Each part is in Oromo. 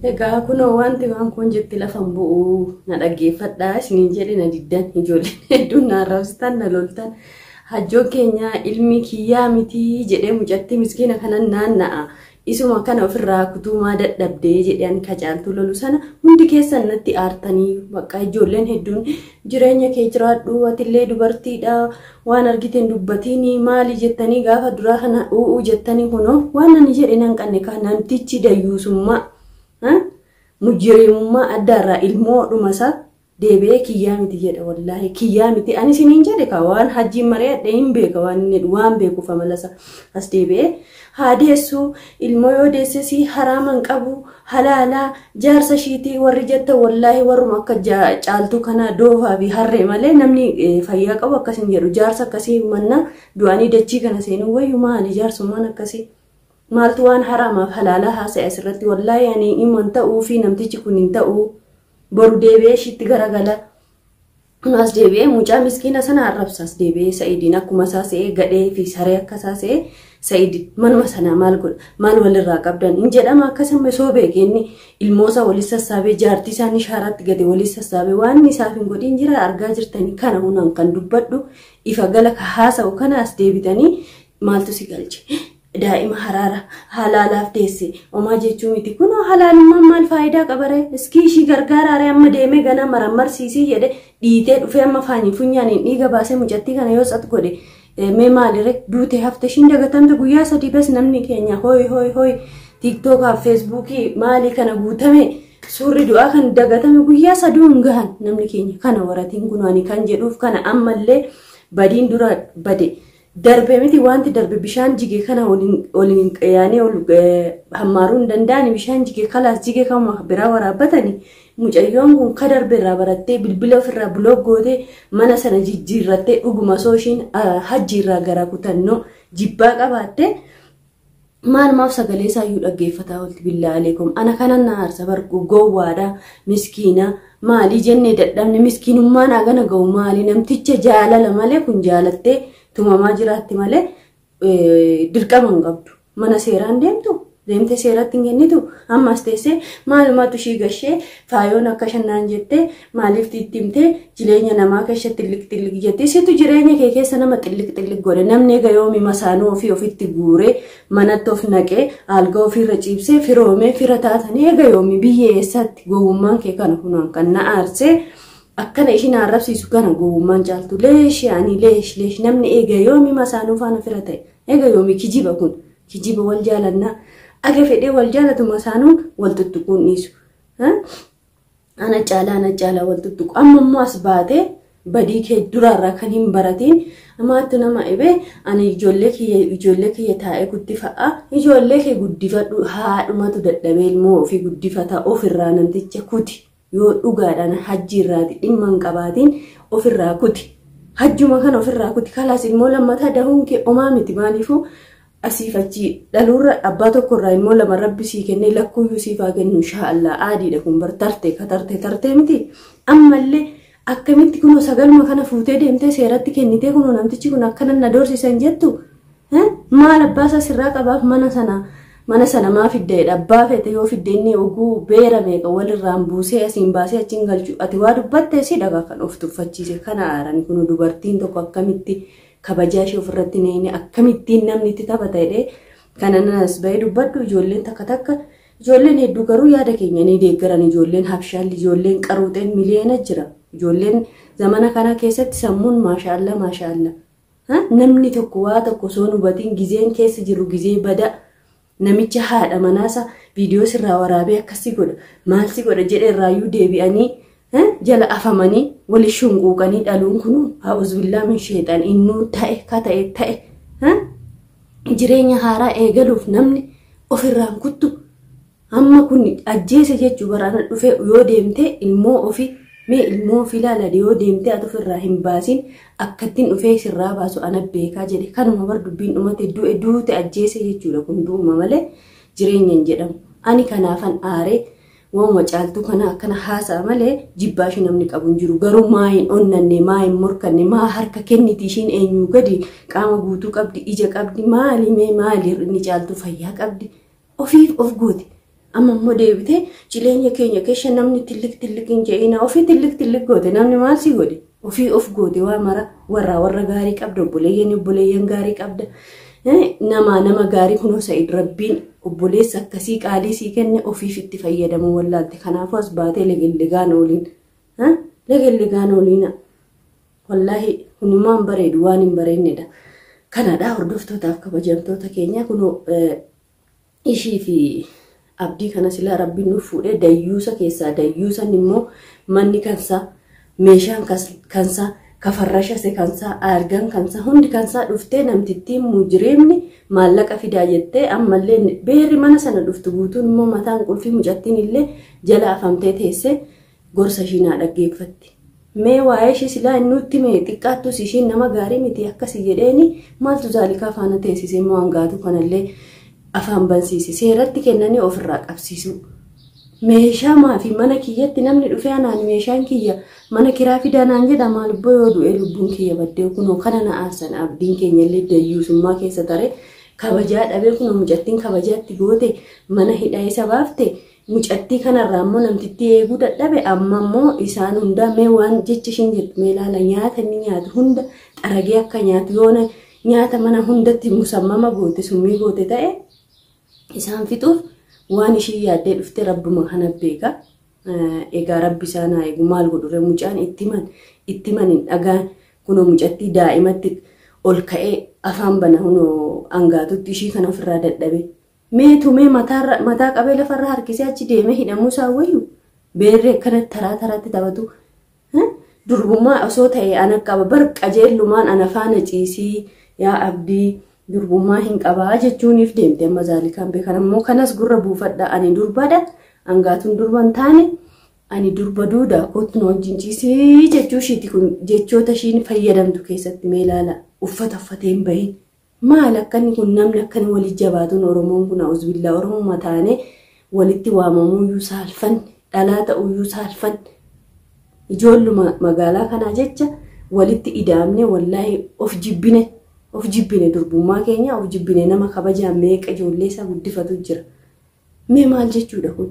Egaa kunoo wanti waan kun jetti lafan bu'u na dhaggeeffadhaa isiniin jedhe na diddan ijoolleen hedduun na arrabsitan na loltan. Hajjoon keenya ilmi kiyyaa miti jedhee mucattii miskiina kanan naanna'a. Isuma kana ofirraa kutuumaa dadhabdee jedhee ani kacaaltuu lolu sana hundi keessan natti aartanii bakka ijoolleen hedduun jireenya kee jiraadhu atillee dubartiidha waan argiteen dubbatiin maali jettanii gaafa duraa kana u'uu jettanii kunoo waan ani jedhe nan qanne kan namtichi dayyuusummaa mujjireemummaa addaarraa ilmoo dhumasaa deebi'ee kiyyaa miti jedha wallaahi kiyyaa miti ani isiniin jedhe ka waan hajjiin mari'adhe hin beeka waan inni waan beekuuf amalasa as deebi'ee haa deessu ilmoo yoo deessesi haraaman qabu halaalaa jaarsa ishiitii warri jetta wallaahi warruma akka caaltuu kana doofaa fi harree malee namni fayyaa qabu akkas hin jedhu jaarsa akkasii manna du'anii dachii kana seenuu wayyu maali jaarsummaan akkasii. Maaltu waan haraamaaf halaalaa haasa'e asirratti wallaahi ani himan ta'uu fi namtichi kun hin ta'uu boru deebi'ee ishiitti garagala. As deebi'ee mucaa miskiina sana arrabsa as deebi'ee Sa'idiin akkuma isaa se'ee gadhee fi saree akka isaa se'ee Sa'id manuma sanaa maal godha maal walirraa qabdan hin jedhama akkasuma osoo beekee inni ilmoosaa walis sassaabee jaartii isaanii shaaraatti gate walis sassaabee waan isaaf hin godhin jira argaa jirtanii kana hunaan kan dubbadhu ifa gala ka haasa'u kana as deebitanii maaltu si galche. Daa'ima haraara halaalaaf deesse omaa jechuu miti kunoo halaalummaan maal faayidaa qabare iskii ishii gargaaraare amma deemee gana marammarsiisii jedhe dhiitee dhufee amma faanii funyaaniin dhiiga baasee mucattii kana yoo sat godhe mee maalire duute hafte ishiin dagatamte guyyaa sadii bas namni keenya hooyi hooyi hooyi tiiktookaaf feesbuukii maalii kana guutame suurri du'aa kan dagatame guyyaa saduu hin gahan namni keenya kana waratiin kun ani kan jedhuuf kana ammallee badiin dura bade. Darbe miti wanti darbe bishaan jige kana waliin yaanee ol hammaaruu hin danda'ani bishaan jige kalaas jige kama biraa waraabbatani mucayyoon kun ka darbe irraa barattee bilbila ofirraa buloog gootee mana sana jijjiirrattee dhuguma soo ishiin hajji irraa gara kutannoo jibbaa qabaatte maalumaaf sagalee isaayyuu dhaggeeffataa oolti billaa aleekum ana kanan na aarsa barqu gowwaadha miskiina maalii jennee dadhabne miskiinummaan hagana ga'u maali namticha jaalala malee kun jaalattee tumamaa jiraatti malee dirqama hin qabdu. Mana seeraan deemtu deemtee seeratti hin kennitu ammas teessee maalummaatu ishii gashee faayoon akka shannaan jettee maaliif itti himtee jireenya namaa keessa xilliq xilliq jettee situ jireenya kee keessa nama xilliq xilliq godhe namni egaa yoomi masaanuu ofii ofitti guuree manatti of naqee algaa ofiirra ciibsee firoomee fira taatanii egaa yoomi biyya eessaatti gowwummaan kee kana kunaan kan na aarsee. Akkana ishiin arrabsiisu kana gowwummaan caaltu leeshi ani leesh leesh namni eega yoomi masaanuu faana fira ta'e eega yoomi kijiba kun kijiba wal jaalannaa aga fedhee wal jaalatu masaanuun wal tuttuquun dhiisu. Ana caalaa ana caalaa wal tuttuqu amma immoo as baatee badii kee duraarraa kan hin baratiin amaattu nama dhibee ani ijoollee kiyya taa'ee guddifadha ijoollee kee guddifadhu haadhumatu dadhabee ilmoo ofii guddifata ofirraa namticha kuti. Yoo dhugaadhaan hajji irraati dhimma hin qabaatiin ofirraa kuti. Hajjuma kana ofirraa kuti. Kalaas ilmoo lammataa dahuun kee omaa miti maaliifuu asiif achi dhaluurra abbaa tokkorraa ilmoo lama rabbi sii kennee lakkuyyuu siif haa kennu inshaallah aadiidha kun bar tarte ka tarte tartee miti. Ammallee akkamitti kunoo sagaluma kana fuutee deemtee seeratti kennitee kunoo namtichi kun akkana na doorsisan jettu maal abbaa isaa sirraa qabaaf mana sana. Mana sana maa fiddeedha abbaa feete yoo fidde inni oguu beera meeqa walirraan buusee asiin baasee achiin galchu ati waa dubbatte si dhagaa kan of tuffachiise kana aaran kun dubartiin tokko akkamitti kabajaa ishee ofirratti neene akkamittiin namni itti taphata jedhee kana nanas bahee dubbadhu ijoolleen takka takka ijoolleen hedduu garuu yaada keenya ni deeggaran ijoolleen habshaalli ijoolleen qaruuxeen miliyoona jira ijoolleen zamana kana keessatti sammuun maashaalla maashaalla namni tokko waa tokko osoo hin hubatiin gizeen keessa jiru gizee bada. Namicha haadha manaasa viidiyoo sirraa waraabee akkasii godha maal si godha jedhe irraayyuu deebi'anii jala afamanii wali shunquuqanii dhaluun kun haa'uzbillaa min sheexan innuu ta'e ka ta'e ta'e jireenya haaraa eegaluuf namni ofirraan kuttu amma kun ajjeese jechuu baraana dhufee yoo deemte ilmoo ofii mee ilmoo ofii ilaala yoo deemte ati ofirraa hin baasin akkattiin dhufee sirraa baasu ana beekaa jedhe kanuma bar dubbiin dhumate du'e duute ajjeese jechuudha kun du'uma malee jireenya hin jedhamu ani kanaafan aaree waanuma caaltuu kana akkana haasa'a malee jibbaa ishee namni qabu hin jiru garuu maa hin onnanne maa hin morkanne maa harka kenniti ishiin eenyuu gadi qaama guutuu qabdi ija qabdi maali mee maali inni caaltuu fayyaa qabdi ofiif of gooti. Amma immoo deebitee jireenya keenya keessa namni tillik tillik hin jedhina ofii tillik tillik goote namni maal si godhe ofii of goote waa mara warraa warra gaarii qabda obboleeyyan obboleeyyan gaarii qabda nama nama gaarii kunoo Sa'id Rabbiin obboleessa akkasii qaalii sii kenne ofiif itti fayyadamuu wallaalte kanaafuu as baatee legellegaan ooliin legellegaan ooliina wallaahi kunumaan bareedu waan hin bareennedha. Kanadha hordoftootaaf kabajamtoota keenya kunoo ishii fi abdii kana silaa Rabbiin nuuf fuudhee dayyuusa keessaa dayyuusan immoo manni kansaa meeshaan kansaa kafarrashase kansaa argan kansaa hundi kansaa dhuftee namtittiin mujriimni maallaqa fidaa jettee ammallee beerri mana sana dhuftu guutuun immoo mataan qulfii mucattiin illee jala afamtee teessee gorsa ishii naa dhaggeeffatti. Mee waa'ee ishii silaa nutti mee xiqqaattus ishiin nama gaarii miti akkasii jedheeni maaltu zaalikaa faana teessisee immoo hangaatu kanallee afaan bansiise seeratti kennanii ofirraa qabsiisu. Meeshaa maafi mana kiyyatti namni dhufee anaan meeshaan kiyya mana kiraa fidaa naan jedha maal ibboo yoo du'e lubbuun kiyya baddee kunoo kana na aarsan abdiin keenya illee dayyuusummaa keessa tare kabajaa dhabee kunoo mucattiin kabajaatti goote mana hidhaa isa baafte mucattii kanarraa immoo namtittii eeguu dadhabe amma immoo isaan hundaa mee waan jecha ishiin jettu mee ilaala nyaata inni nyaatu hunda xaragee akka nyaatu yoona nyaata mana hundatti musammama goote summii goote ta'e isaan fixuuf waan ishii yaaddee dhufte rabbuma kana beeka. Egaa rabbi isaan haa eegu maal godhure mucaan itti man hin dhagaan kunoo mucattii daa'imatti ol ka'ee afaan bana kunoo hangaatutti ishii kana ofirraa dadhabe. Mee tumee mataa qabee lafarraa harkisee achi deemee hidhamuu isaa wayyu beerri akkanatti taraa taraatti taphatu. Durbummaa osoo ta'e ana qaba bar qajeellumaan ana faana ciisii yaa abdii durbummaa hin qabaa jechuuniif deemte amma zaalikaan beekan ammoo kanas gurra buufadha ani durbadha hangaatuun durba hin taane ani durba duudaa kootu na wajjin ciisii jechuu ishiiti kun jechoota ishiin fayyadamtu keessatti mee ilaala uffata uffatee hin bahin maal akkanni kun namni akkanni walitti jabaatuun Oromoon kun auzubillaa Oromummaa taanee walitti waamamuuyyuu saalfanne dhalaa ta'uyyuu saalfanne ijoolluma magaalaa kanaa jecha walitti idaamne wallaahi of jibbine. Of jibbine durbummaa keenya of jibbine nama kabajaa meeqa ijoollee isaa guddifatu jira. Mee maal jechuudha kun?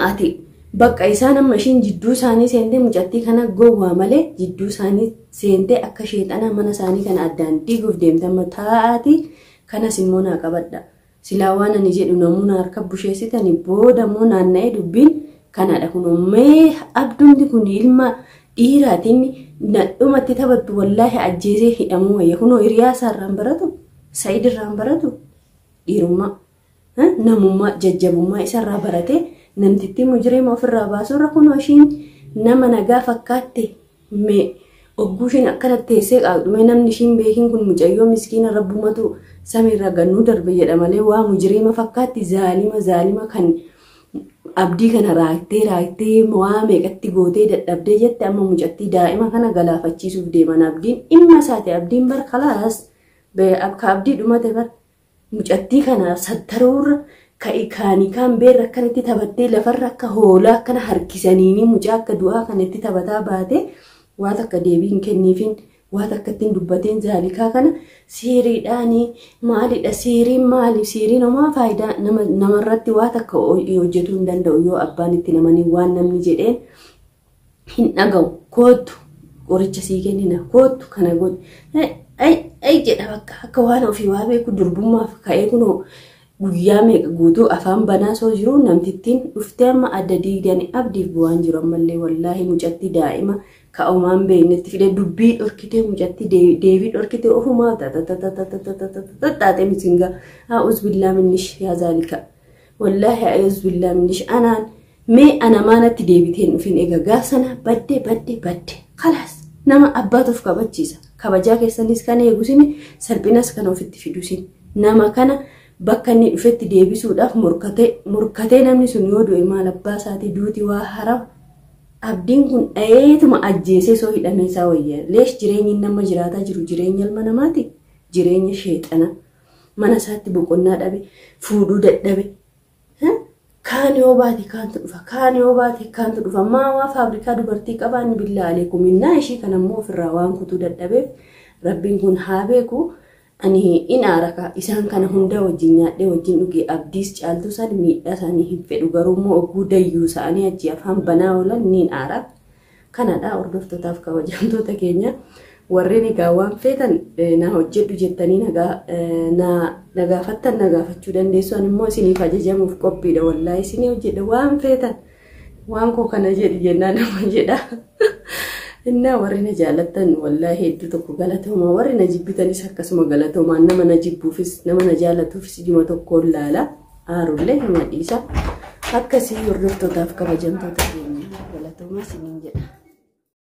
Ati bakka isaan amma ishiin jidduu isaanii seentee mucattii kana gowwaa malee jidduu isaanii seentee akka sheexanaa mana isaanii kana addaan diiguuf deemte amma taa'aati kanas immoo naa qabadha. Silaa waan ani jedhu namoonni harka busheessitanii booda immoo naanna'ee dubbiin kanadha kun mee abdumti kun ilma dhiiraatiin nadhumatti taphattu wallaahi ajjeesee hidhamuu wayya kunoo hiriyaa isaarraan baratu Sa'id irraan baratu dhiirummaa namummaa jajjabummaa isarraa barate namtittii mujriima ofirraa baasuurra kunoo ishiin nama nagaa fakkaatte mee ogguu ishiin akkana teessee qaaqxumee namni ishiin beekin kun mucayyoo miskiina rabbumatu samiirraa gannuu darbe jedha malee waa mujriima fakkaatti zaalima zaalima kan abdii kana raaktee raaktee waa meeqatti gootee dadhabdee jette amma mucattii daa'ima kana galaafachiisuuf deeman abdiin dhimma isaati abdiin bar kalaas akka abdii dhumate bar mucattii kana sattaruurra ka'i kaanii kaan beerra akkanatti taphattee lafarra akka hoolaa akkana harkisaniini mucaa akka du'aa kanatti taphataa baate waa takka deebii hin kenniifin waa takka ittiin dubbateen zaalikaa kana siiriidhaanii maalidha siiriin maali siiriin homaa faayidaa namarratti waa takka hojjetuu hin danda'u yoo abbaan itti namanii waan namni jedheen hin dhaga'u koottu qoricha sii kennina koottu kana godhi ay jedha bakka akka waan ofii waa beeku durbummaaf ka'ee kunoo guyyaa meeqa guutuu afaan banaa soo jiru namtittiin dhuftee amma adda diigdanii abdiif bu'aan jiru ammallee wallaahi mucattii daa'ima ka'umaan beeknetti fide dubbii dhorkitee mucattii deebii dhorkitee ofumaa tattaate misingaa a'uuz billaa minnish yaa zaalika wallaahi a'uuz billaa minnish anaan mee ana maanatti deebiteen dhufin egaa gaaf sana badde badde badde khalaas nama abbaatuuf kabachiisa kabajaa keessanis kan eegusin salphinas kan ofitti fidusin nama kana bakka inni dhufetti deebisuudhaaf morkatee namni sun yoo du'e maal abbaa isaatii duuti waa hara abdiin kun dhayeetuma ajjeesee soo hidhamee isaa wayya leesh jireenyi nama jiraataa jiru jireenya ilma namaati jireenya sheexana mana isaatti boqonnaa dhabe fuudhuu dadhabe kaan yoo baate kaantu dhufa kaan yoo baate kaantu dhufa maa waa faabrikaa dubartii qabaan billaa aleekum innaa ishii kan ammoo ofirraa waan kutuu dadhabeef rabbiin kun haa beeku. Ani in aaraka isaan kana hunda wajjin nyaadhee wajjin dhugee abdiis caaltuu isaan miidhaa isaanii hin fedhu garuu immoo oguu dayyuu isaanii achi afaan banaa oolan niin aara. Kanadha hordoftootaaf kabajamtoota keenya warreen egaa waan feetan na hojjedhu jettanii na gaafattan na gaafachuu dandeessu. Ani immoo isiniif ajajamuuf qophiidha wallaahi isinii hojjedha waan feetan waan koo kana jedhi jennaan nama jedha. Innaa warri na jaalattan wallaahi hedduu tokko galatoomaa warri na jibbitanis akkasuma galatoomaa nama na jibbuufis nama na jaalatuufis ijuma tokkoon laala aarullee nama dhiisa. Akkasii hordoftootaaf kabajamtoota keenya galatoomaa isiniin jedha.